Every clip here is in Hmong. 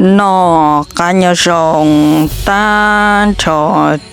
Noj qab nyob zoo tag nrho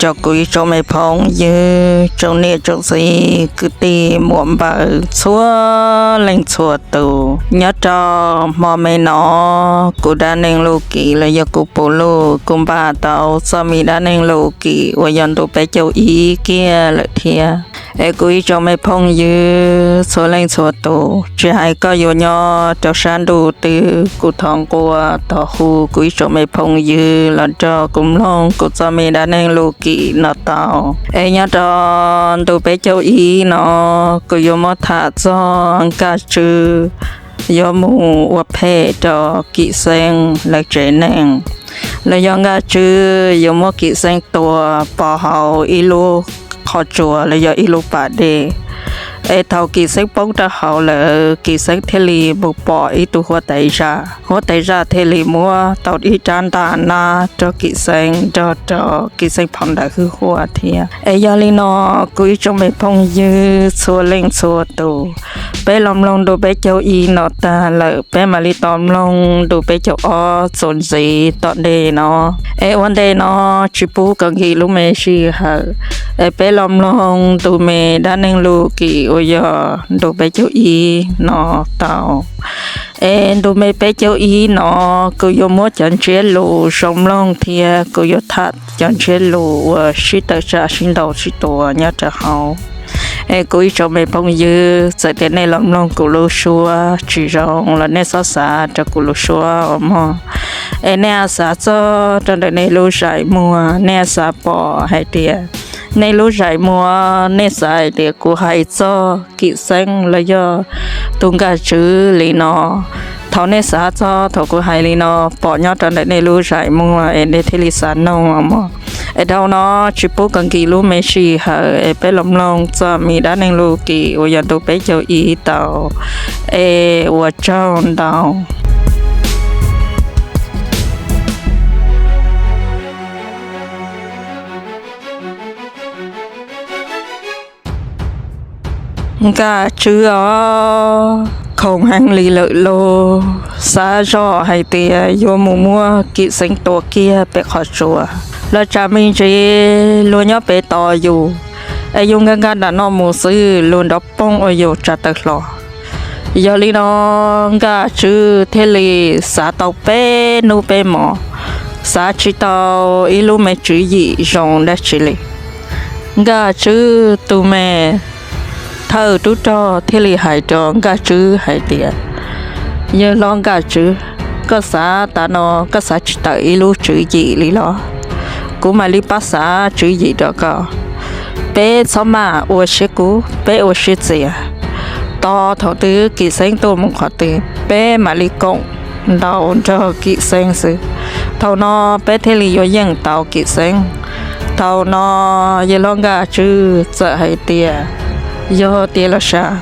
rau kuv ib tsoom me phooj ywg, tsoom niam tsoom txiv, kwv tij muam npawg txhua leej txhua tus. Nyob rau hmo me no, kuv dab neeg Lus Kim los yog kuv Pum Lus kuj npaj tau txoj me dab neeg Lus Kim uas yog ntu peb caug ib kiag lawm thiab. Es kuv ib tsoom me phooj ywg txhua leej txhua tus, tsis hais koj yuav nyob rau sab ntuj twg, kuv thov nquas thov hu kuv ib tsoom me phooj ywg los nrog kuv mloog kuv txoj me dab neeg Lus Kim no tau. Es nyob rau ntu peb caug ib no, kuv yuav muab tham txog Nkaj Tswb yuav mus ua phem rau Kim Xeeb lawv tsev neeg, los yog Nkaj Tswb yuav muab Kim Xeeb tua pov hauv ib lub qhov tsua los yog ib lub pas dej. Es thaum Kim Xeeb poob rau hauv lawm, Kim Xeeb thiaj li mus pom ib tug huab tais zaj, huab tais zaj thiaj li muab tau ib rab ntaj nab rau Kim Xeeb nrog rau Kim Xeeb phau ntawv hwj huam thiab. Es yog li no, kuv ib tsoom me phooj ywg txhua leej txhua tus, peb los mloog ntu peb caug ib no tag lawm, peb mam li tos mloog ntu peb caug ob txuas ntxiv tom ntej no. Es ua ntej no tsis pub koj nkim lub me sij hawm, es peb los mloog ntu me dab neeg Lus Kim uas yog ntu peb caug ib no tau. Es ntu me peb caug ib no, kuv yuav muab cov ntsiab lus zoo mloog thiab kuv yuav tham cov ntsiab lus uas sib tawm tsam sib ntaus sib tua nyob rau hauv. Es kuv ib tsoom me phooj ywg, txawm tias nej los mloog kuv lub suab tsis zoo los nej txhob xav rau kuv lub suab os mog. Es nej xav txog rau ntawm nej lub zais muag, nej xav pom hais tias nej lub zais muag, nej xav hais tias kuv hais txog Kim Xeeb los yog tus Nkaj Tswb li no. Thaum nej xav txog thaum kuv hais li no pom nyob rau ntawm nej lub zais muag es nej thiaj li xav noog mog. Es dhau no tsis pub koj nkim lub me sij hawm, es peb los mloog txoj me dab neeg Lus Kim uas yog ntu peb caug ib tau. Es ua tsaug ntau. Nkaj Tswb os, khoom heev li lawm lauj, xav zoj hais tias yuav mus muab Kim Xeeb tua kiag pem qhov tsua. Los tsam me ntsis luag nyob pem tos yus, es yus nkag nkag nram no mus xwb luag nrov poob ua yus tsa tawm hlo. Yog li no Nkaj Tswb thiaj li xav tau peb hnub peb hmos, xav tsis tau ib lub me tswv yim zoo dab tsi li. Nkaj Tswb tus me thawj tub rog thiaj li hais rau Nkaj Tswb hais tias, yawg hlob Nkaj Tswb, koj xav tas no koj xav tsis tawm ib lub tswv yim li los? Kuv mam li pab xav tswv yim rau koj. Peb txhob maj ua siab kub, peb ua siab txias. Tos thaum twg Kim Xeeb tuaj mus qhov twg peb mam li koom ntaus nrog Kim Xeeb xwb. Thaum no peb thiaj li yuav yeej tau Kim Xeeb. Thaum no yawg hlob Nkaj Tswb txawm hais tias, yog tiag los sav,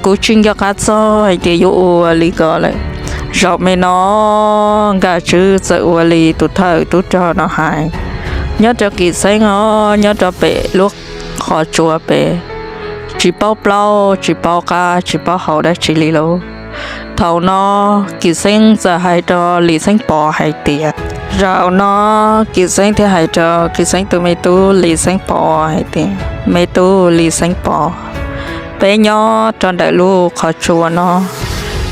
kuv tsis nco qab txog hais tias yuav ua li ko lawm. Zaum me no Nkaj Tswb txawm ua li tus thawj tub rog no hais, nyob rau Kim Xeeb os, nyob rau pem lub qhov tsua pem, tsis paub plaub tsis paub qab tsis paub hau dab tsi li lauj. Thaum no Kim Xeeb txawm hais rau Lis Xeeb Pov hais tias, zaum no Kim Xeeb thiaj hais rau Kim Xeeb tus me tub Lis Xeeb Pov hais tias, me tub Lis Xeeb Pov, peb nyob rau ntawm lub qhov tsua no,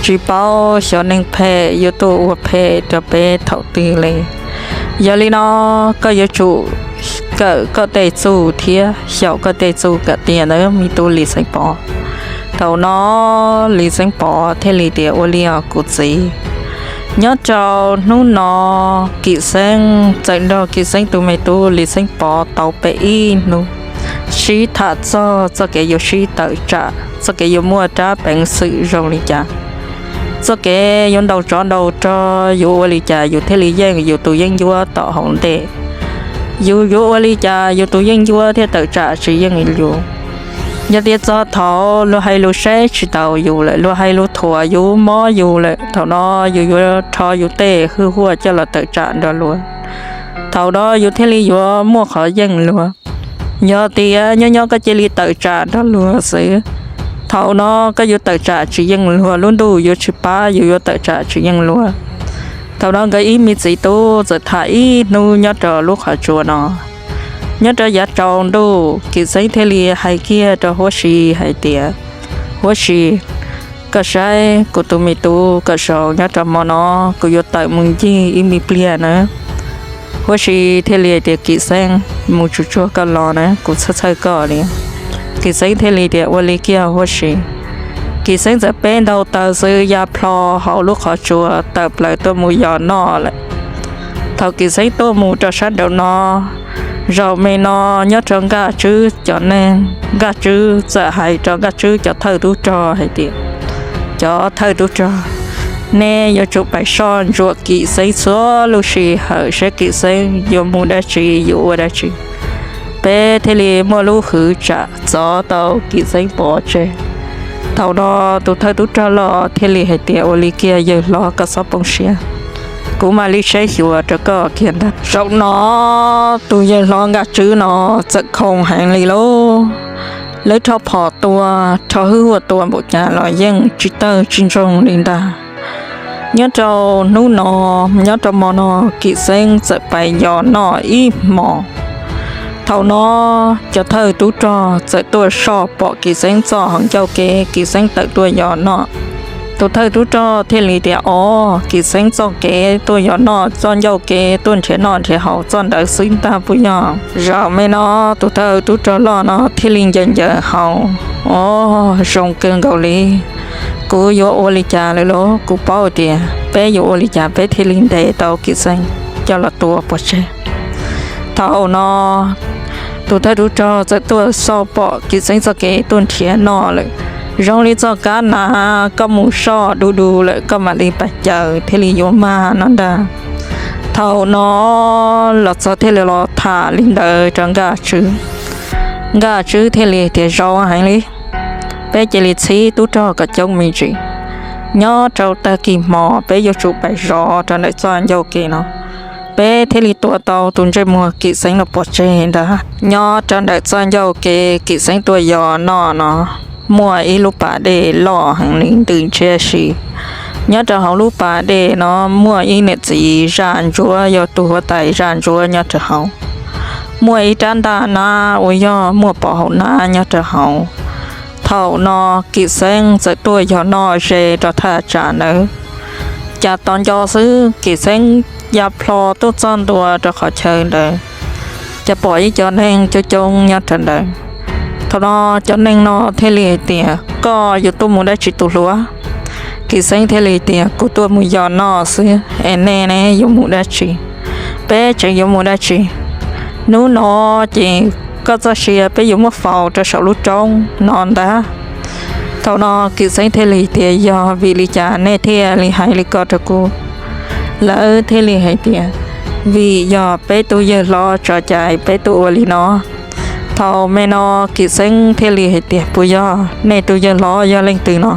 tsis paub xyov neeg phem yuav tuaj ua phem rau peb thaum twg li. Yog li no koj yuav tsum kawm koj tej txuj thiab xyaum koj tej txuj kom tiag ntawd me tub Lis Xeeb Pov. Thaum no Lis Xeeb Pov thiaj li tias, ua li os kuv txiv. Nyob rau hnub no Kim Xeeb txawm nrog Kim Xeeb tus me tub Lis Xeeb Pov tau pem ib hnub, sib tham txog txoj kev yuav sib tawm tsam, txoj kev yuav muaj rab peev xwm zoo li cas, txoj kev yuav ntaus tsov ntaus rog yuav ua li cas yus thiaj li yeej yus tus yeeb ncuab tom hauv ntej. Yus yuav ua li cas yus tus yeeb ncuab thiaj tawm tsam tsis yeej yus. Yog tias txog thaum luag hais lus saib tsis taus yus lawm, luag hais lus thuam yus mob yus lawm, thaum no yus yuav rho yus tej hwj huaj coj los tawm tsam nrog luag. Thaum no yus thiaj li yuav muaj qhov yeej luag. Yog tias nyob nyob koj cia li tawm tsam nrog luag xwb, thaum no koj yuav tawm tsam tsis yeej luag, lub ntuj yuav tsis pab, yus yuav tawm tsam tsis yeej luag. Thaum no nkawd ib me txiv tub txawm tham ib hnub nyob rau lub qhov tsua no. Nyob rau yav tsaus ntuj, Kim Xeeb thiaj li hais kiag rau Huab Si hais tias, Huab Si, koj saib kuv tus me tub kom zoo nyob rau hmo no, kuv yuav tawm mus ncig ib me pliag na. Huab Si thiaj li hais tias, Kim Xeeb, mus tsuag tsuag koj los na, kuv txhawj txhawj koj li. Kim Xeeb thiaj li tias, Ua li kiag Huab Si. Kim Xeeb txawm peb ntaug taw xwb ya plho hauv lub qhov tsua tawm plaws tuaj mus yos noj lawm. Thaum Kim Xeeb tuaj mus rau sab nraum no, zaum me no nyob rau Nkaj Tswb cov neeg, Nkaj Tswb txawm hais rau Nkaj Tswb cov thawj tub rog hais tias, Cov thawj tub rog, nej yuav tsum pais soj ntsuam Kim Xeeb txhua lub sij hawm saib Kim Xeeb yuav mus dab tsi yuav ua dab tsi, peb thiaj li muaj lub hwv tsam txov tau Kim Xeeb pov tseg. Thaum no tus thawj tub rog loj thiaj li hais tias, Ua li kiag yawg hlob, koj txhob poob siab, kuv mam li saib xyuas rau koj kiag ntag. Zaum no tus yawg hlob Nkaj Tswb no txawm khoom heev li lauj. Lawv rho phom tua, rho hwj huam tua npaum cas los yeej tsis tawg tsis ntsoog li ntag. Nyob rau hnub no, nyob rau hmo no, Kim Xeeb txawm pais yos noj ib hmos. Thaum no cov thawj tub rog txawm tuaj soj pom Kim Xeeb txoj hauv ncauj kev, Kim Xeeb tawm tuaj yos noj. Tus thawj tub rog thiaj li tias, Os, Kim Xeeb txoj kev tuaj yos noj, txoj ncauj kev tuaj nrhiav noj nrhiav haus txoj ntawd xwb ntag puas yog? Zaum me no tus thawj tub rog loj no thiaj li ncaws ncaws hauv, Os, zoo kawg nkaus li. Kuv yuav ua li cas lawm lauj? Kuv paub tias peb yuav ua li cas peb thiaj li ntes tau Kim Xeeb coj los tua pov tseg. Thaum no tus thawj tub rog txawm tuaj soj pom Kim Xeeb txoj kev tuaj nrhiav noj lawm, zoo li txoj kab nas koj mus soj du du lawm koj mam li pais caws thiaj li yuav mag no ntag. Thaum no los txog thiaj li los tham li ntawd rau Nkaj Tswb. Nkaj Tswb thiaj li tias, Zoo heev li, peb cia li txhib tub rog kom coob me ntsis. Nyob rau tag kis hmo peb yuav tsum pais zov rau ntawm txoj ncauj kev no, peb thiaj li tua tau tus ntsej muag Kim Xeeb no pov tseg ntag. Nyob rau ntawm txoj ncauj kev Kim Xeeb tuaj yos noj no, muaj ib lub pas dej loj heev li ntws ntshiab si. Nyob rau hauv lub pas dej no muaj ib niam txiv zaj ntsuab, yog tus huab tais zaj ntsuab nyob rau hauv. Muaj ib rab ntaj nab uas yog muaj pov hauv nab nyob rau hauv. Thaum no Kim Xeeb txawm tuaj yos noj ze rau thaj tsam ntawd. Cas tos nco xwb Kim Xeeb ya plho tuaj txog ntua rau qhov chaw ntawd, cas pom ib co neeg coob coob nyob rau ntawd. Thaum no cov neeg no thiaj li hais tias, Koj yuav tuaj mus dab tsi tus hluas? Kim Xeeb thiaj li tias, Kuv tuaj mus yos noj xwb es nej ne yuav mus dab tsi? Peb tseem yuav mus dab tsi? Hnub no ces koj txoj sia peb yuav muab faus rau saum lub roob no ntag. Thaum no Kim Xeeb thiaj li tias, Yog vim li cas nej thiaj li hais li ko rau kuv? Lawv thiaj li hais tias, Vim yog peb tus yawg hlob tso cai peb tuaj ua li no. Thaum me no Kim Xeeb thiaj li hais tias, Puas yog nej tus yawg hlob yog leej twg no?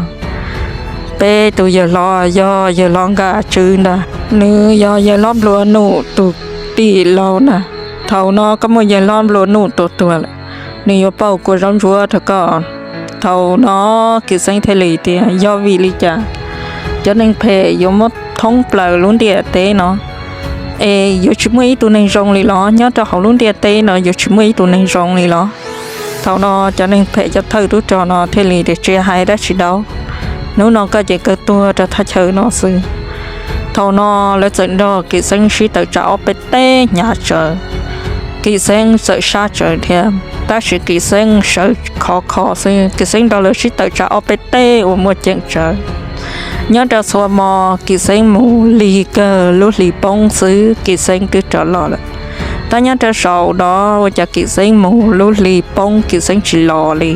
Peb tus yawg hlob yog yawg hlob Nkaj Tswb ntag. Nws yog yawg hlob Nplua Nuj tus tij laug na. Thaum no koj muaj yawg hlob Nplua Nuj tua tuag lawm, nws yuav pauj kua zaub ntsuab rau koj. Thaum no Kim Xeeb thiaj li tias, Yog vim li cas cov neeg phem yuav muab thoob plaws lub ntiaj teb no? Es yuav tsis muaj ib tug neeg zoo li los? Nyob rau hauv lub ntiaj teb no yuav tsis muaj ib tug neeg zoo li los? Thaum no cov neeg phem cov thawj tub rog no thiaj li tias, Tsis hais dab tsi dab, hnub no koj ces kawg tuag rau thaj chaw no xwb. Thaum no lawv txawm nrog Kim Xeeb sib tawm tsam ob peb teg hnyav tsawv. Kim Xeeb txawm sab tsawv thiab, tab sis Kim Xeeb sawv khov kho xwb, Kim Xeeb nrog lawv sib tawm tsam ob peb teg uas muaj ceem tsawv. Nyob rau txhua hmo Kim Xeeb mus lig kawg lub hli poob xwb Kim Xeeb twb rov los lawm. Tab nyob rau saum no ua cas Kim Xeeb mus lub hli poob Kim Xeeb tsis los li.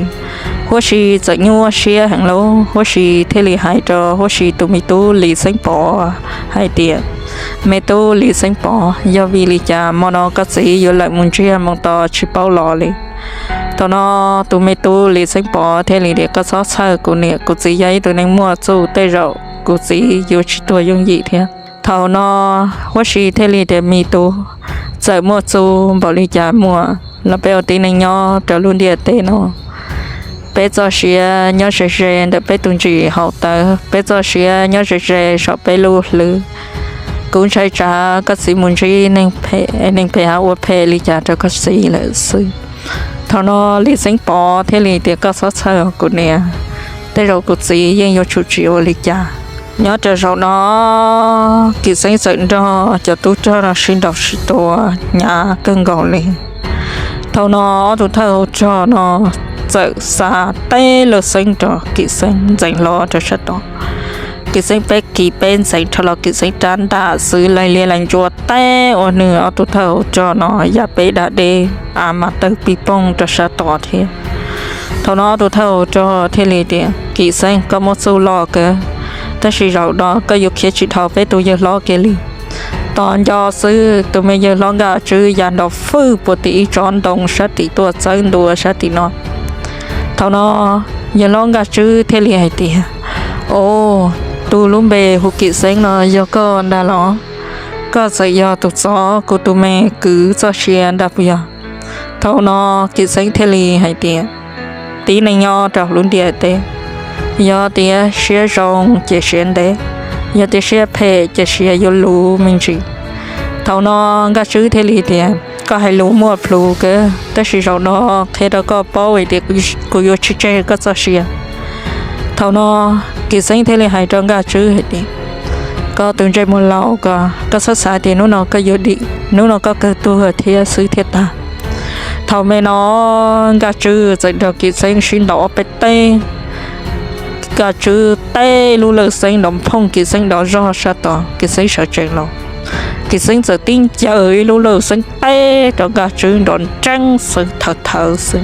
Huab Si txawm nyuaj siab heev lauj, Huab Si thiaj li hais rau Huab Si tus me tub Lis Xeeb Pov hais tias, Me tub Lis Xeeb Pov, yog vim li cas hmo no koj txiv yuav lawm mus ntsiag mus to tsis paub los li? Thaum no tus me tub Lis Xeeb Pov thiaj li tias, Koj txhob txhawj kuv niam, kuv txiv yog ib tug neeg muaj txuj, tej zaum kuv txiv yuav tsis tuag yooj yim thiab. Thaum no Huab Si thiaj li tias, Me tub, txawm muaj txuj npaum li cas muaj los peb ua tib neeg nyob rau lub ntiaj teb no, peb txoj sia nyob ze ze ntawm peb tus ntsis hau tawv, peb txoj sia nyob ze ze saum peb lub hlwb. Kuv ntshai tsam koj txiv mus ntsib neeg phem, neeg phem ho ua phem li cas rau koj txiv lawm xwb. Thaum no Lis Xeeb Pov thiaj li tias, koj txhob txhawj kuv niam, tej zaum kuv txiv yeej yuav tsum tsis ua li cas. Nyob rau zaum no Kim Xeeb txawm nrog cov tub rog no sib ntaus sib tua hnyav kawg nkaus li. Thaum no ob tug thawj hauv rog no txawm xa teb lawj xeeb rau Kim Xeeb ntxeev hlo rau sab tod. Kim Xeeb peb kis peb ntxeev rho los Kim Xeeb rab ntaj xwb, laig liab laig ntsuab teb ua nws ob tug thawj hauv rog no ya peb da deb, av mas tawg pij poog rau sab tod thiab. Thaum no ob tug thawj hauv rog thiaj li tias, Kim Xeeb, koj muaj txuj loj kawg, tab sis zaum no koj yuav khiav tsis dhau peb tus yawg hlob kiag li. Tos nco xwb, tus me yawg hlob Nkaj Tswb ya nrov fwj puag tim ib tsob ntoo sab tim tuaj txawb ntua sab tim no. Thaum no yawg hlob Nkaj Tswb thiaj li hais tias, o, tus lub npe hu Kim Xeeb no yog koj ntag los? Koj txawm yog tus txov kuv tus me kwv txoj sia ntag puas yog? Thaum no Kim Xeeb thiaj li hais tias, tib neeg nyob rau hauv lub ntiaj teb, yog tias siab zoo ces siab ntev, yog tias siab phem ces siab yuav luv me ntsis. Thaum no Nkaj Tswb thiaj li tias, koj hais lus muaj plhus kawg, tab sis zaum no qhia rau koj paub hais tias kuv yuav tsis tseg koj txoj sia. Thaum no Kim Xeeb thiaj li hais rau Nkaj Tswb hais tias, koj tus ntsej muag laus ko, koj txhob xav tias hnub no koj yuav dim, hnub no koj kawg tuag thiab xwb thiaj tag. Thaum me no Nkaj Tswb txawm nrog Kim Xeeb sib ntaus ob peb teg. Nkaj Tswb teb lub lawj xeeb nrov phooj Kim Xeeb nrov zog sab tod, Kim Xeeb sawv tsees los. Kim Xeeb txawm tib ncaws ib lub lawj xeeb teb rau Nkaj Tswb nrov nreeb xwb, thawv thawv xwb.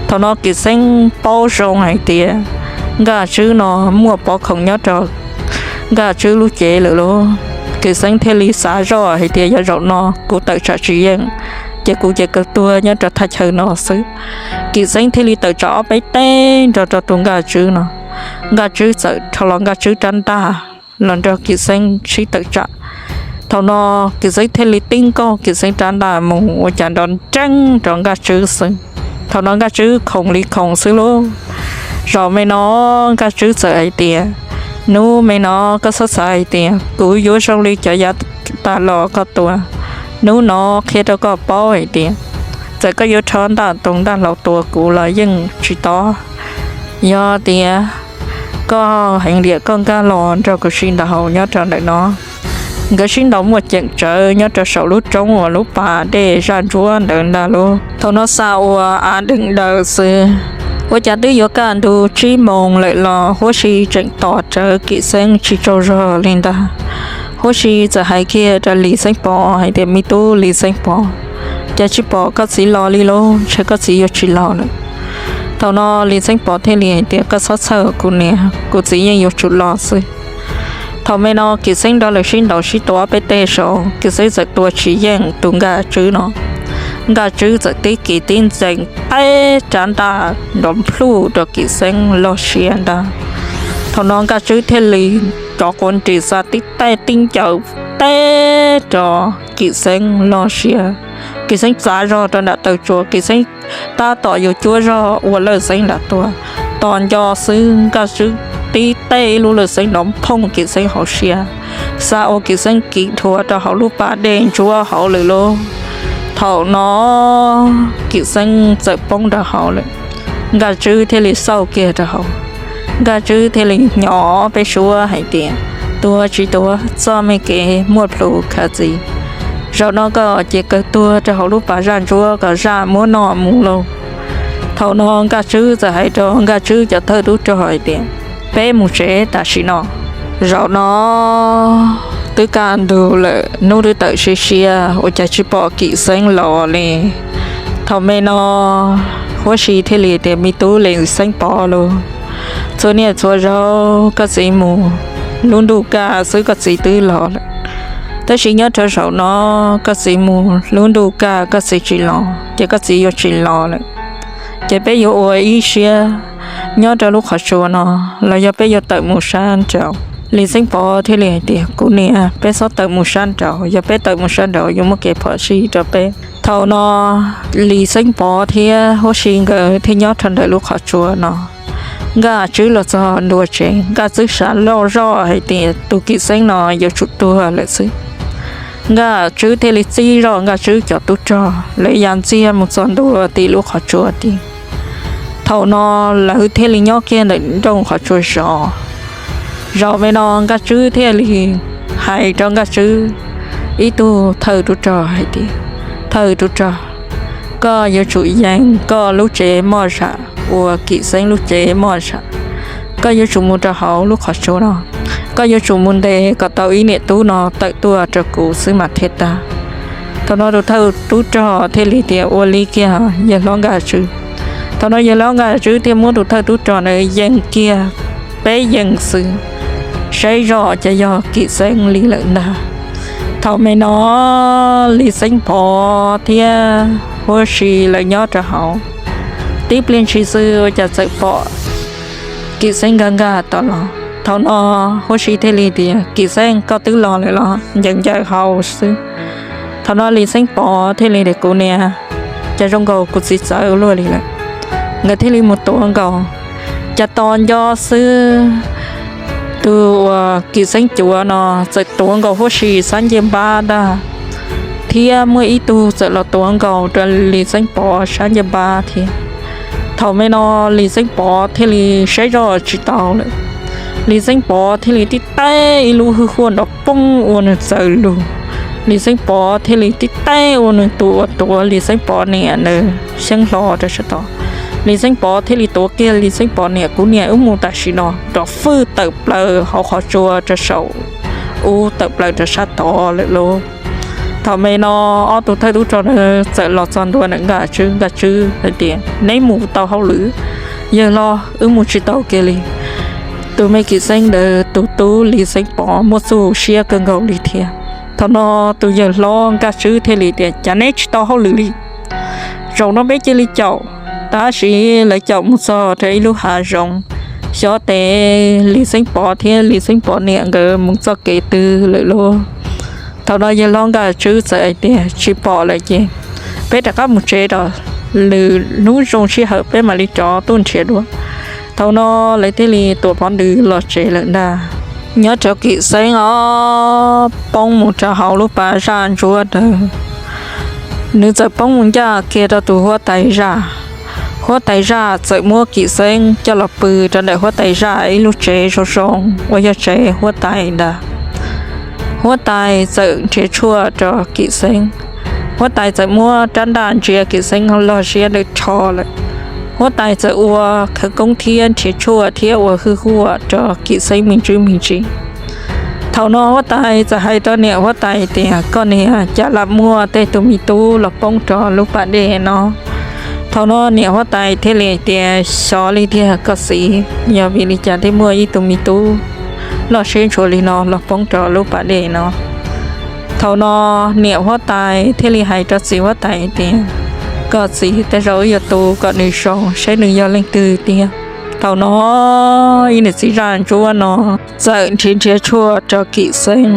Thaum no Kim Xeeb paub zoo hais tias Nkaj Tswb no muaj pov khoom nyob rau Nkaj Tswb lub cev lawm lauj. Kim Xeeb thiaj li xav zoj hais tias yog zaum no kuv tawm tsam tsis yeej, ces kuv ces kawg tuag nyob rau thaj chaw no xwb. Kim Xeeb thiaj li tawm tsam ob peb teg nrog rau tus Nkaj Tswb no. Nkaj Tswb txawm rho los Nkaj Tswb rab ntaj los nrog Kim Xeeb sib tawm tsam. Thaum no Kim Xeeb thiaj li tib nkaug Kim Xeeb rab ntaj mus ua cas nrov nreeb rau Nkaj Tswb xwb. Thaum no Nkaj Tswb khoom li khoom xwb lauj. Zaum me no Nkaj Tswb txawm hais tias, hnub me no koj txhob xav hais tias kuv yuav zoo li cov yav tas los koj tua. Hnub no qhia rau koj paub hais tias txawm koj yuav rho ntaj toog ntaj hlau tua kuv los yeej tsis tob. Yog tias koj heev liam koj nkag los nrog kuv sib ntaus nyob rau ntawm no. Nkawd sib ntaus muaj ceem tsawv nyob rau saum lub roob uas lub pas dej zaj ntsuab ntawd ntag lauj. Thaum no xa ua av deeg daws xwb. Ua cas twb yuav kaj ntug tsib moos lawm los huab si tseem tos rawv Kim Xeeb tsis tsaug zog li ntag. Huab si txawm hais kiag rau Lis Xeeb Pov hais tias, me tub Lis Xeeb Pov, cas tsis pom koj txiv los li lauj, ntshe koj txiv yuav tsis los lawm. Thaum no Lis Xeeb Pov thiaj li hais tias, koj txhob txhawj kuv niam, kuv txiv yeej yuav tsum los xwb. Thaum me no Kim Xeeb nrog lawv sib ntaus sib tua ob peb teg saud, Kim Xeeb txawm tua tsis yeej tus Nkaj Tswb no. Nkaj Tswb txawm tib kis tib ntxeev teb rab ntaj nrov nplhuj rau Kim Xeeb loj siab ntag. Thaum no Nkaj Tswb thiaj li rov quav nris xa tib teg tib ncaws teb rau Kim Xeeb loj siab. Kim Xeeb txav zog rau nram taw tsua, Kim Xeeb tab tom yuav cuab zog ua lawj xeeb nram tuaj, tos nco xwb Nkaj Tswb tib teg ib lub lawj xeeb nrov phooj Kim Xeeb hauv siab, xa ua Kim Xeeb kiv dhuav rau hauv lub pas dej ntsuab hauv lawm lauj. Thaum no Kim Xeeb txawm poob rau hauv lawm. Nkaj Tswb thiaj li xauj kiag rau hauv. Nkaj Tswb thiaj li hnyo peb suab hais tias, tuag tsis tuag, txoj me kev muaj plhus khav txiv. Zaum no koj ces kawg tuag rau hauv lub pas zaj ntsuab kom zaj muab noj mus lauj. Thaum no Nkaj Tswb txawm hais rau Nkaj Tswb cov thawj tub rog hais tias, peb mus tsev tam sim no. Zaum no twb kaj ntug lawm, hnub twb tawm siab siab, ua cas tsis pom Kim Xeeb los li. Thaum me no huab si thiaj li tias, me tub Lis Xeeb Pov lauj, txhua niaj txhua zaus koj txiv mus lub ntuj kaj xwb koj txiv twb los lawm, tab sis nyob rau zaum no koj txiv mus lub ntuj kaj koj txiv tsis los, ces koj txiv yuav tsis los lawm. Ces peb yuav ua ib siab nyob rau lub qhov tsua no, los yog peb yuav tawm mus sab nraud? Lis Xeeb Pov thiaj li hais tias, kuv niam, peb txhob tawm mus sab nraud, yog peb tawm mus sab nraud yuav muaj kev phom sij rau peb. Thaum no Lis Xeeb Pov thiab huab si nkawd thiaj nyob rau ntawm lub qhov tsua no. Nkaj Tswb los txog ntua tsev, Nkaj Tswb xav loj zoj hais tias tus Kim Xeeb no yuav tsum tuag lawm xwb. Nkaj Tswb thiaj li txib zoj Nkaj Tswb cov tub rog lawv ya ntxiag mus txog ntua tim lub qhov tsua tid. Thaum no lawv thiaj li nyob kiag ntawm nroog qhov tsua zov. Zaum me no Nkaj Tswb thiaj li hais rau Nkaj Tswb ib tug thawj tub rog hais tias, thawj tub rog, koj yuav tsum yees koj lub tsev moj zam uas Kim Xeeb lub tsev moj zam. Koj yuav tsum mus rau hauv lub qhov tsua no, koj yuav tsum mus ntes kom tau ib niam tub no tawm tuaj rau kuv xwb mas thiaj tag. Thaum no tus thawj tub rog thiaj li tias, ua li kiag yawg hlob Nkaj Tswb. Thaum no yawg hlob Nkaj Tswb thiaj muab tus thawj tub rog ntawd yees kiag peb yees xwb, saib zoj ces yog Kim Xeeb li lawm ntag. Thaum me no Lis Xeeb Pov thiab huab si lawv nyob rau hauv, tib pliag ntshis xwb ua cas txawm pom Kim Xeeb nkag nkag tom los. Thaum no huab si thiaj li tias, Kim Xeeb, koj twb los lawm los? Ncaws ncaws hau xwb. Thaum no Lis Xeeb Pov thiaj li tias, kuv niam, cas zoo nkaus kuv txiv txawv ua luaj li lawm. Nkawd thiaj li mus tuav nkaus, cas tos nco xwb tus uas Kim Xeeb cuav no txawm tuav nkaus huab si sab ncej npab ntag, thiab muaj ib tug txawm los tuav nkaus rau Lis Xeeb Pov sab ncej npab thiab. Thaum me no Lis Xeeb Pov thiaj li saib zoj tsis tau lawm. Lis Xeeb Pov thiaj li tib taig ib lub hwj huaj nrov poob ua nws txawm lug. Lis Xeeb Pov thiaj li tib taig ua nws tus uas tuav Lis Xeeb Pov niam ntawd xyeeb hlo rau sab tod. Lis Xeeb Pov thiaj li tuav kiag Lis Xeeb Pov niam, kuv niam wb mus tam sim no, nrov fwj tawm plaws hauv qhov tsua rau saum ub tawm plaws rau sab tod lawm lauj. Thaum me no ob tug thawj tub rog ntawd txawm los txog ntua ntawm Nkaj Tswb, Nkaj Tswb hais tias, neb mus tau hauj lwm, yawg hlob, wb mus tsis tau kiag li. Tus me Kim Xeeb ntawd tus tub Lis Xeeb Pov muaj txuj siab kawg nkaus li thiab. Thaum no tus yawg hlob Nkaj Tswb thiaj li tias, cas neb tsis tau hauj lwm li? Zaum no peb cia li caum. Tab sis lawv caum mus txog rau ib lub hav zoov, xyov tes Lis Xeeb Pov thiab Lis Xeeb Pov niam nkawd mus txoj kev twg lawm lauj. Thaum no yawg hlob Nkaj Tswb txawm hais tias, tsis pom lawm ces peb rov qab mus tsev rau, lwm hnub zoo sij hawm peb mam li rov tuaj nrhiav dua. Thaum no lawv thiaj li tuam phov ntws los tsev lawm ntag. Nyob rau Kim Xeeb os, poob mus rau hauv lub pas zaj ntsuab ntawd, nws txawm poob mus ncaj kiag rau tus huab tais zaj. Huab tais zaj txawm muab Kim Xeeb coj los pw rau ntawm huab tais zaj ib lub tsev zoo zoo uas yog tsev huab tais ntag. Huab tais txawm nrhiav tshuaj rau Kim Xeeb. Huab tais txawm muab rab ntaj ntsia Kim Xeeb log siab ntawm rho lawm. Huab tais txawm ua khawv koob thiab nrhiav tshuaj thiab ua hwj huam rau Kim Xeeb me ntsis me ntsis. Thaum no huab tais txawm hais rau niam huab tais tias, koj niam, cas lam muaj tej tus me tub los poob rau lub pas dej no? Thaum no niam huab tais thiaj li tias, xyov li tiag koj txiv, yog vim li cas thiaj muaj ib tug me tub loj siab ntshua li no los poob rau lub pas dej no? Thaum no niam huab tais thiaj li hais rau txiv huab tais tias, koj txiv, tej zaum wb yuav tu kom nws zoo saib nws yog leej twg tiag. Thaum no ib niam txiv zaj ntsuab no txawm nrhiav nrhiav tshuaj rau Kim Xeeb,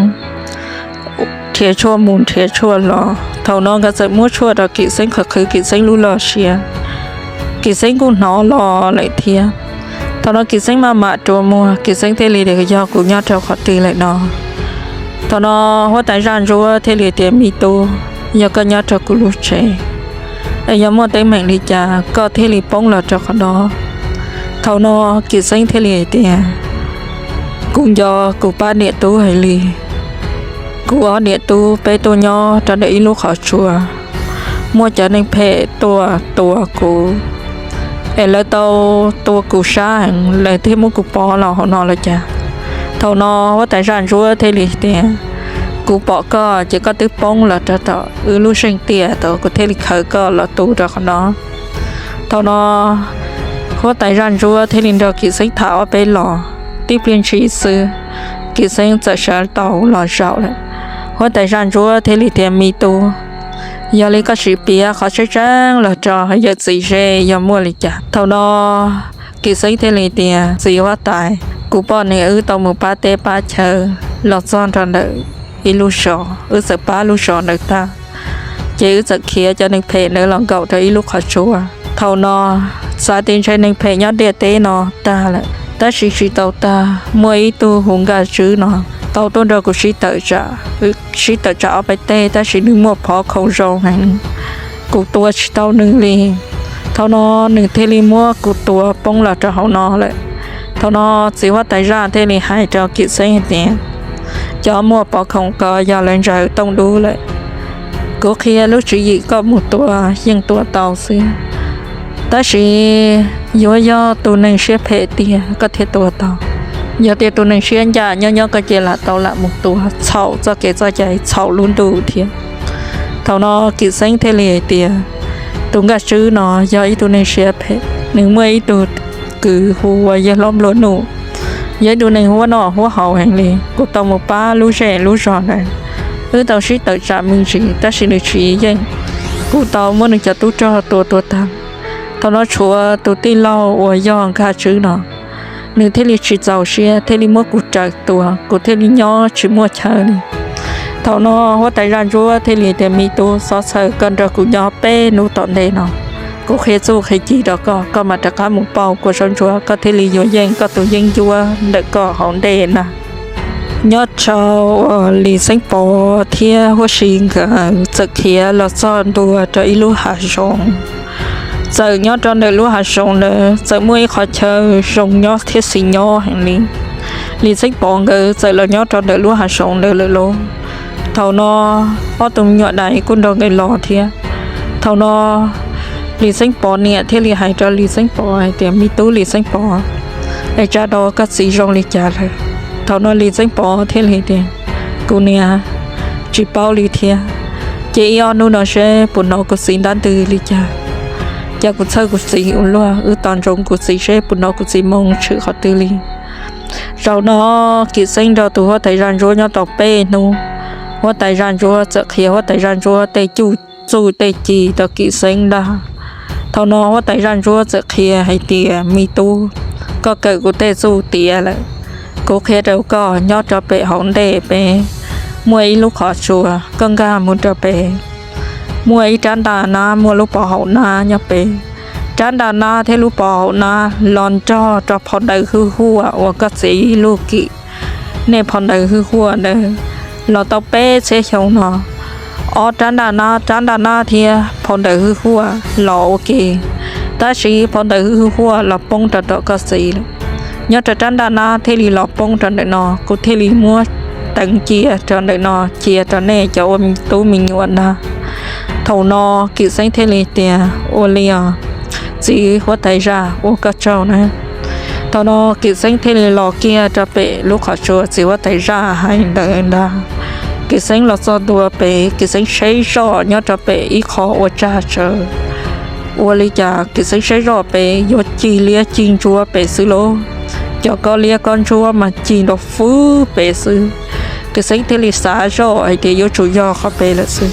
nrhiav tshuaj mus nrhiav tshuaj los. Thaum no nkawd txawm muab tshuaj rau Kim Xeeb qhwv qhwv Kim Xeeb lub loj siab, Kim Xeeb kuj hnov los lawm thiab. Thaum no Kim Xeeb maj mam rua muag, Kim Xeeb thiaj li tias, yog kuv nyob rau qhov twg lawm no? Thaum no huab tais zaj ntsuab thiaj li tias, me tub, yog koj nyob rau kuv lub tsev, es yog muaj teeb meem li cas koj thiaj li poob los rau qhov no? Thaum no Kim Xeeb thiaj li tias, kuv nco kuv pab niam tub heev li. Kuv ob niam tub peb tuaj nyob rau ntawm ib lub qhov tsua, muaj cov neeg phem tuaj tua kuv, es lawv tau tua kuv sab heev, lawv thiaj muab kuv pov los hauv no lawm cas. Thaum no huab tais zaj ntsuab thiaj li tias, kuv pom koj ces koj twb poob los rau tom wb lub zeej tiaj tod, kuv thiaj li khaws koj los tu rau qhov no. Thaum no huab tais zaj ntsuab thiaj li nrog Kim Xeeb tham ob peb los, tib pliag ntshis xwb Kim Xeeb txawm sawv tau los zaum lawm. Huab tais zaj ntsuab thiaj li tias, me tub, yog li koj sim piav qhov tseeb tseeb los rau yawm txiv seb yog muaj li cas. Thaum no Kim Xeeb thiaj li tias, txiv huab tais, kuv poj niam wb tau mus pab teb pab chaw los txog rau ntawm ib lub zos, wb txawm pab lub zos ntawd tag, ces wb txawm khiav cov neeg phem ntawd los nkaum rau ib lub qhov tsua. Thaum no xav tias ntshe neeg phem nyob ntiaj teb no tag lawm, tab sis tsis tau tag, muaj ib tug hu Nkaj Tswb no tau tuaj nrog kuv sib tawm tsam, sib tawm tsam ob peb teg, tab sis nws muaj phov khoom zoo heev, kuv tua tsis tau nws li. Thaum no nws thiaj li muab kuv tua poob los rau hauv no lawm. Thaum no txiv huab tais zaj thiaj li hais rau Kim Xeeb hais tias, cov muaj phov khoom ko yog lawv ntsaws tooj dub lawm. Kuv qhia lub tswv yim koj mus tua yeej tua tau xwb, tab sis yuav yog tus neeg siab phem tiag koj thiaj tua tau. Yog tias tus neeg siab ncaj nyob nyob koj ces lam tau lam mus tua, txhaum txoj kev txoj cai, txhaum lub ntuj thiab. Thaum no Kim Xeeb thiaj li hais tias, tus Nkaj Tswb no yog ib tug neeg siab phem, nws muaj ib tug kwv hu ua Yawg Hlob Nplua Nuj, yog ib tug neeg huab noj huab haus heev li. Kuv tau mus pab lub zej lub zog ntawd, wb tau sib tawm tsam me ntsis tab sis nws tsis yeej. Kuv tau muab nws cov tub rog tua tuag tag. Thaum no tshuav tus tij laug uas yog Nkaj Tswb no, nws thiaj li tsis txaus siab thiaj li muab kuv raws tua, kuv thiaj li nyob tsis muaj chaw li. Thaum no huab tais zaj ntsuab thiaj li tias, me tub, txhob txhawj, koj nrog kuv nyob peb hnub tom ntej no, kuv qhia txuj qhia ci rau koj, koj mam rov qab mus pauj kua zaub ntsuab, koj thiaj li yuav yeej koj tus yeeb ncuab ntawm koj hauv ntej na. Nyob rau uas Lis Xeeb Pov thiab Huab Sis nkawd txawm khiav los txog ntua rau ib lub hav zoov. Txawm nyob rau ntawm lub hav zoov ntawd txawm muaj ib qhov chaw zoo nyob thiab xis nyob heev li. Lis Xeeb Pov nkawd txawm los nyob rau ntawm lub hav zoov ntawd lawm lauj. Thaum no ob tug me nyuam dais kuj nrog nkawd los thiab. Thaum no Lis Xeeb Pov niam thiaj li hais rau Lis Xeeb Pov hais tias, me tub Lis Xeeb Pov, es tsam no koj txiv zoo li cas lawm? Thaum no Lis Xeeb Pov thiaj li tias, kuv niam, tsis paub li thiab, ces ib ob hnub no seb puas hnov kuv txiv ntab ntws li cas. Cas kuv txhawj kuv txiv ua luaj, wb tos ntsoov kuv txiv seb puas hnov kuv txiv moo tshwm qhov twg li. Zaum no Kim Xeeb nrog tus huab tais zaj ntsuab nyob tau peb hnub, huab tais zaj ntsuab txawm qhia huab tais zaj ntsuab tej cuj txuj tej ci rau Kim Xeeb ntag. Thaum no huab tais zaj ntsuab txawm qhia hais tias, me tub, koj kawm kuv tej txuj tiav lawm. Kuv qhia rau koj, nyob rau pem hauv ntej pem muaj ib lub qhov tsua, koj nkag mus rau pem, muaj ib rab ntaj nab muaj lub pov haum nab nyob pem. Rab ntaj nab thiab lub pov haum nab los nrog rau phau ntawv hwj huaj uas koj txiv luj kim. Nej phau ntawv hwj huaj ntawd los tau peb txhiab xyoo no, ob rab ntaj nab, rab ntaj nab thiab phau ntawv hwj huaj los ua ke, tab sis phau ntawv hwj huaj los poob rau tom koj txiv lawm. Nyob rau rab ntaj nab thiaj li los poob rau ntawm no, kuv thiaj li muab teev cia rau ntawm no cia rau nej cov ua tub me nyuam ntag. Thaum no Kim Xeeb thiaj li tias, ua li os, txiv huab tais zaj, ua koj tsaug na. Thaum no Kim Xeeb thiaj li los kiag rau pem lub qhov tsua txiv huab tais zaj hais ntawd ntag. Kim Xeeb los txog ntua pem, Kim Xeeb saib zoj nyob rau pem ib qho ua tsag tsawv. Ua li cas Kim Xeeb saib zoj pem yuav cig liab cig ntsuab pem xwb lauj. Cov kob liab kob ntsuab mas cig nrov fwb pem xwb. Kim Xeeb thiaj li xav zoj hais tias yuav tsum yog qhov pem lawm xwb.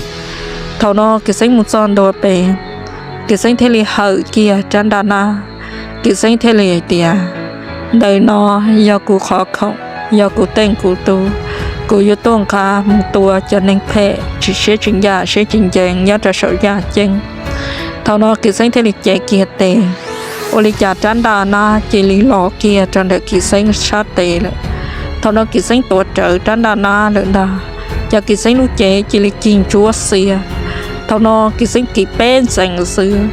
Thaum no Kim Xeeb mus txog ntua pem, Kim Xeeb thiaj li hawm kiag rab ntaj nab. Kim Xeeb thiaj li hais tias, ntawm no yog kuv qhov khoom, yog kuv teej kuv tug, kuv yuav tuaj nqa mus tua cov neeg phem tsis siab tsis ncaj siab tsis ncees nyob rau saum yaj ceeb. Thaum no Kim Xeeb thiaj li cev kiag tes, ua li cas rab ntaj nab cia li los kiag rau ntawm Kim Xeeb sab tes lawm. Thaum no Kim Xeeb tuav rawv rab ntaj nab lawm ntag, ces Kim Xeeb lub cev cia li cig ntsuab xiav. Thaum no Kim Xeeb kiv peb ntxeev xwb,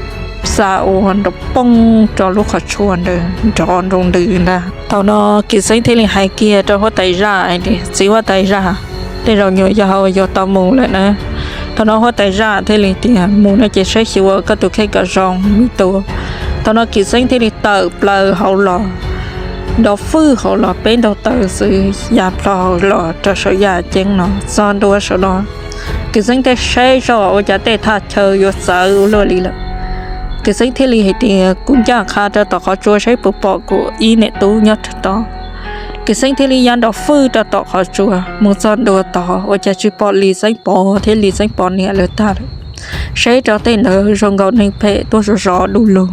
xa ua nrov poog rau lub qhov tsua ntawd nrov nroo ntws ntag. Thaum no Kim Xeeb thiaj li hais kiag rau huab tais zaj hais tias, txiv huab tais zaj, tej zaum nyuam yaus yuav tau mus lawm na. Thaum no huab tais zaj thiaj li tias, mus no ces saib xyuas koj tus kheej kom zoo me tub. Thaum no Kim Xeeb thiaj li tawm plaws hauv los, nrov fwj hauv los peb ntaug taw xwb ya plho hauv los rau saum yaj ceeb no txog ntua saum no. Kim Xeeb thiaj saib zoj ua cas tej thaj chaw yuav txawv ua luaj li lawm. Kim Xeeb thiaj li hais tias, kuv ncaj qha rau tom qhov tsua saib puas pom kuv ib niam tub nyob rau tod. Kim Xeeb thiaj li ya nrov fwj rau tom qhov tsua mus txog ntua tod ua cas tsis pom Lis Xeeb Pov thiab Lis Xeeb Pov niam lawv tag lawm. Saib rau tej ntawd zoo nkaus neeg phem tuaj zov zov du lug.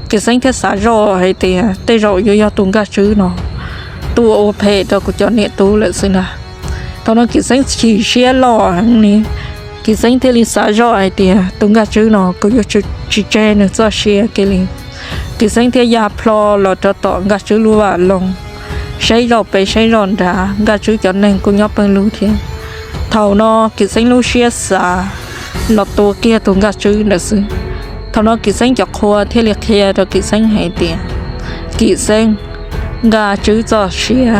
Kim Xeeb thiaj xav zoj hais tias tej zaum yuav yog tus Nkaj Tswb no tuaj ua phem rau kuv cov niam tub lawm xwb ntag. Thaum no Kim Xeeb chim siab loj heev li, Kim Xeeb thiaj li xav zoj hais tias tus Nkaj Tswb no kuv yuav tsis tseg nws txoj sia kiag li. Kim Xeeb thiaj ya plho los rau tom Nkaj Tswb lub vaj loog, saib zoj pem saib zoj nrad, Nkaj Tswb cov neeg kuj nyob pawg lug thiab. Thaum no Kim Xeeb lub siab xav los tua kiag tus Nkaj Tswb ntawd xwb. Thaum no Kim Xeeb cov qhua thiaj li qhia rau Kim Xeeb hais tias, Kim Xeeb, Nkaj Tswb txoj sia,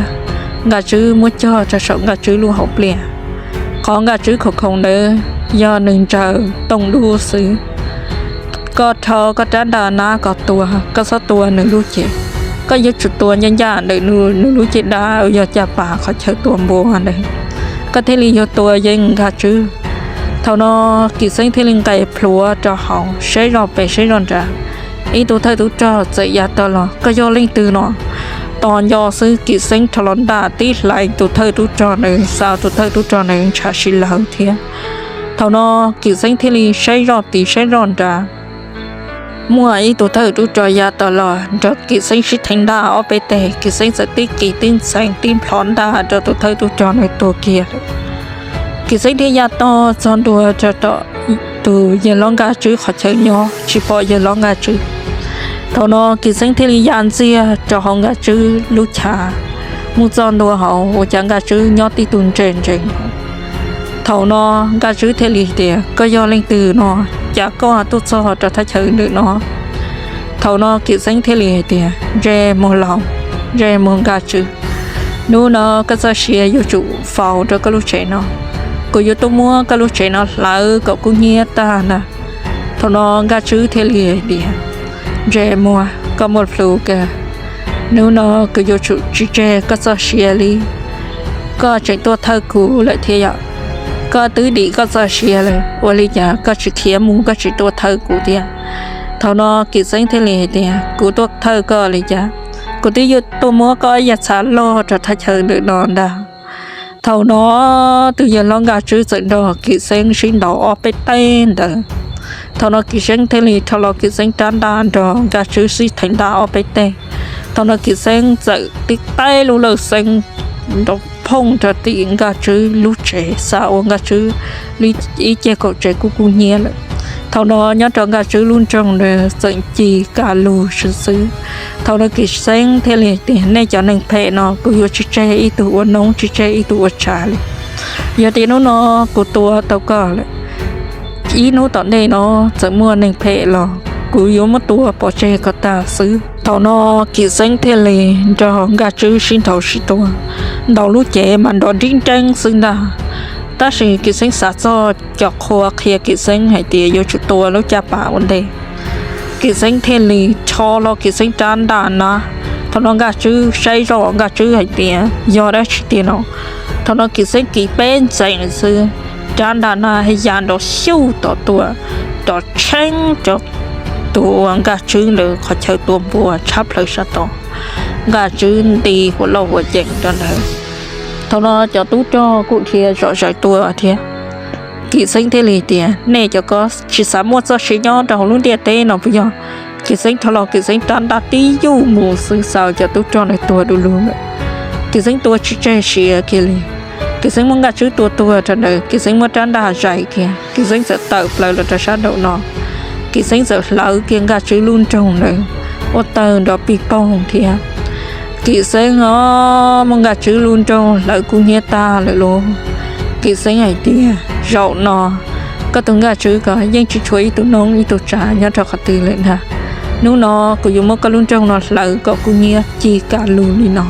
Nkaj Tswb muab cog rau saum Nkaj Tswb lub hauv pliaj. Qhov Nkaj Tswb khoom khoom ntawd yog nws ntsaws tooj dub xwb. Koj rho koj rab ntaj nab koj tua, koj txhob tua nws lub cev. Koj yuav tsum tua ncaj ncaj ntawm nws lub caj dab uas yog caj pas qhov chaw tua npua ntawd, koj thiaj li yuav tua yeej Nkaj Tswb. Thaum no Kim Xeeb thiaj li nqes plhuav rau hauv saib zoj pem saib zoj nrad. Ib tug thawj tub rog txawm ya tau los, Koj yog leej twg no? Tos nco xwb Kim Xeeb rho los ntaj tib hlais tus thawj tub rog ntawd, xa tus thawj tub rog ntawd ntshav si lawg thiab. Thaum no Kim Xeeb thiaj li saib zoj tid saib zoj nrad, muaj ib tug thawj tub rog ya tau los nrog Kim Xeeb sib theev ntaj ob peb teg, Kim Xeeb txawm tib kis tib ntxeev tib nplhov ntaj rau tus thawj tub rog ntawd tuag kiag lawm. Kim Xeeb thiaj ya tog txog ntua rau tom tus yawg hlob Nkaj Tswb qhov chaw nyob, tsis pom yawg hlob Nkaj Tswb. Thaum no Kim Xeeb thiaj li ya ntxiag rau hauv Nkaj Tswb lub chav, mus txog ntua hauv ua cas Nkaj Tswb nyob tib tug ntseg ntseg. Thaum no Nkaj Tswb thiaj li tias, Koj yog leej twg no? Cas koj tuaj txog rau thaj chaw ntawm no? Thaum no Kim Xeeb thiaj li hais tias, Ntse muag laus, ntse muag Nkaj Tswb, hnub no koj txoj sia yuav tsum faus rau koj lub tsev no. Kuv yuav tuaj muab koj lub tsev no hlawv kom kub hnyiab tag ntag. Thaum no Nkaj Tswb thiaj li hais tias, Ntse muag, koj muaj plhus kawg, hnub no kuv yuav tsum tsis tseg koj txoj sia li. Koj tseem tuaj thawj kuv lawm thiab yom? Koj twb dim koj txoj sia lawm, ua li cas koj tsis khiav mus, koj tsis tuaj thawj kuv thiab? Thaum no Kim Xeeb thiaj li hais tias, Kuv tuaj thawj koj li cas? Kuv twb tuaj muab koj ib yav txha loj rau thaj chaw ntawm no ntag. Thaum no tus yawg hlob Nkaj Tswb txawm nrog Kim Xeeb sib ntaus ob peb teg ntawd. Thaum no Kim Xeeb thiaj li rho los Kim Xeeb rab ntaj nrog Nkaj Tswb sib theev ntaj ob peb teg. Thaum no Kim Xeeb txawm tib teg lub lawj xeeb nrov phooj rau tim Nkaj Tswb lub tsev, xa ua Nkaj Tswb ib ceg kaum tsev kub kub hnyiab lawm. Thaum no nyob rau Nkaj Tswb lub nroog ntawd txawm ci ka lug xwb xwb. Thaum no Kim Xeeb thiaj li tias, Nej cov neeg phem no, kuv yuav tsis tseg ib tug ua noob tsis tseg ib tug ua tsav li. Yog tias hnub no kuv tua tau koj lawm, ib hnub tom ntej no txawm muaj neeg phem los kuv yuav muab tua pov tseg kom tag xwb. Thaum no Kim Xeeb thiaj li nrog Nkaj Tswb sib ntaus sib tua, ntaus lub cev mas nrov nrib nreeb xwb ntag. Tab sis Kim Xeeb xav txog cov qhua qhia Kim Xeeb hais tias yuav tsum tua lub caj pas ua ntej. Kim Xeeb thiaj li rho los Kim Xeeb rab ntaj na. Thaum no Nkaj Tswb saib zoj, Nkaj Tswb hais tias yog dab tsi tiag no. Thaum no Kim Xeeb kiv peb ntxeev xwb, rab ntaj na ya nrov xyuj tom tuaj, nrov tsheeb rau tus uas Nkaj Tswb ntawd qhov chaw tua npua tshab plaws sab tod. Nkaj Tswb nti huas loj huas yees rau ntawd. Thaum no cov tub rog kuj dhia zom zaws tuaj thiab. Kim Xeeb thiaj li tias, Nej cov ko tsis xav muaj txoj sia nyob rau hauv lub ntiaj teb no puas yog? Kim Xeeb rho los Kim Xeeb rab ntaj tib yuj mus xwb xaws cov tub rog ntawd tuag du lug lawm. Kim Xeeb tua tsis tseg sia kiag li. Kim Xeeb muab Nkaj Tswb tua tuag rau ntawd, Kim Xeeb muab rab ntaj zais kiag, Kim Xeeb txawm tawm plaws los rau sab nraum no. Kim Xeeb txawm hlawv kiag Nkaj Tswb lub nroog ntawd ua tawg nrov pig poog thiab. Kim Xeeb os, muab Nkaj Tswb lub nroog hlawv kub hnyiab tag lawm lauj. Kim Xeeb hais tias, Zaum no koj tus Nkaj Tswb ko yeej tsis tshuav ib tug noob ib tug tsav nyob rau qhov twg lawm ntag. Hnub no kuv yuav muab koj lub nroog no hlawv kom kub hnyiab ci ka lug li no.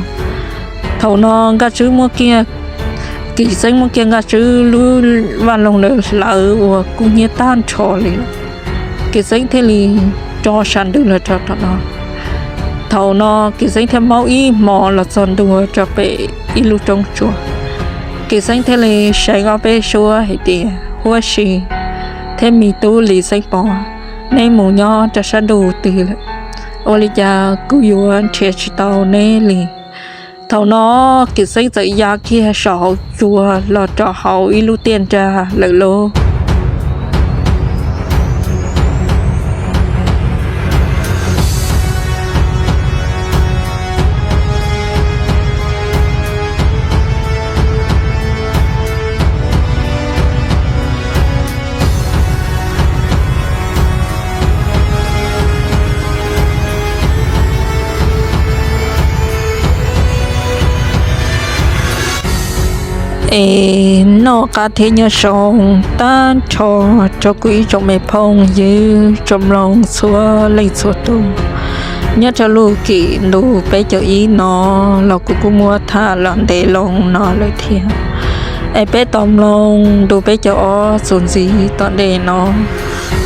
Thaum no Nkaj Tswb muab kiag, Kim Xeeb muab kiag Nkaj Tswb lub vaj loog ntawd hlawv uas kub hnyiab tag nrho li lawm. Kim Xeeb thiaj li tso sa ntws los rau tom no. Thaum no Kim Xeeb thiaj maub ib hmo los txog ntua rau pem ib lub roob tsua. Kim Xeeb thiaj li seev ob peb suab hais tias, Huab si thiab me tub Lis Xeeb Pov, neb mus nyob rau sab ntuj twg lawm? Ua li cas kuv yuav nrhiav tsis tau neb li? Thaum no Kim Xeeb txawm ya kiag saum hauv cua los rau hauv ib lub tiaj nrag lawm lauj. Es noj qab thiab nyob zoo tag nrho rau kuv ib tsoom me phooj ywg tsoom mloog txhua leej txhua tus. Nyob rau lub kim ntu peb caug ib no los kuv kuj muab tham los ntev loo no lawm thiab. Es peb tos mloog ntu peb caug ob txuas ntxiv tom ntej no.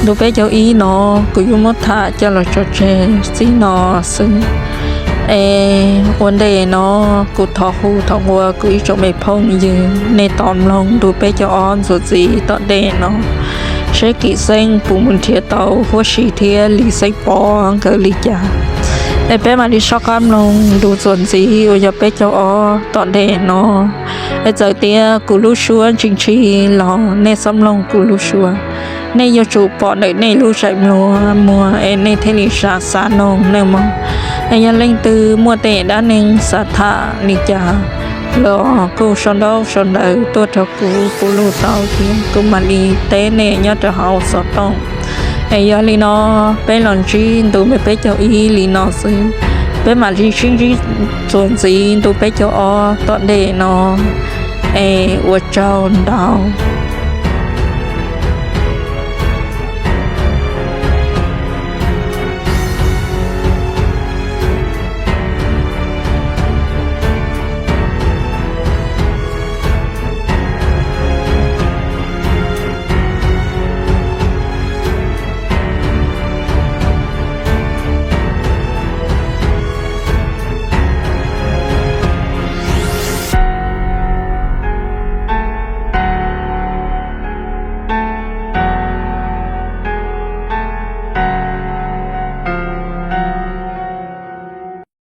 Ntu peb caug ib no kuv yuav muab tham coj los tso tseg txij no xwb. Es ua ntej no kuv thov hu thov nqua kuv ib tsoom me phooj ywg nej tos mloog ntu peb caug ob txuas ntxiv tom ntej no, seb Kim Xeeb puas mus nrhiav tau Huab Si thiab Lis Xeeb Pov nkawd li cas. Es peb mam li soj qab mloog ntu txuas ntxiv uas yog peb caug ob tom ntej no. Es txawm tias kuv lub suab ntshis ntshis los nej txhob mloog kuv lub suab. Nej yuav tsum pom ntawm nej lub zaim nplua muag es nej thiaj li xav xav noog nawb mog. Es yog leej twg muaj tej dab neeg xav tham li cas los kuj sau ntaub sau ntawv tuaj rau kuv, kuv lug tau thiab kuv mam li teb nej nyob rau hauv xov tooj. Es yog li no, peb los ntsib ntu me peb caug ib li no xwb. Peb mam li sib ntsib txuas ntxiv ntu peb caug ob tom ntej no. Es ua tsaug ntau.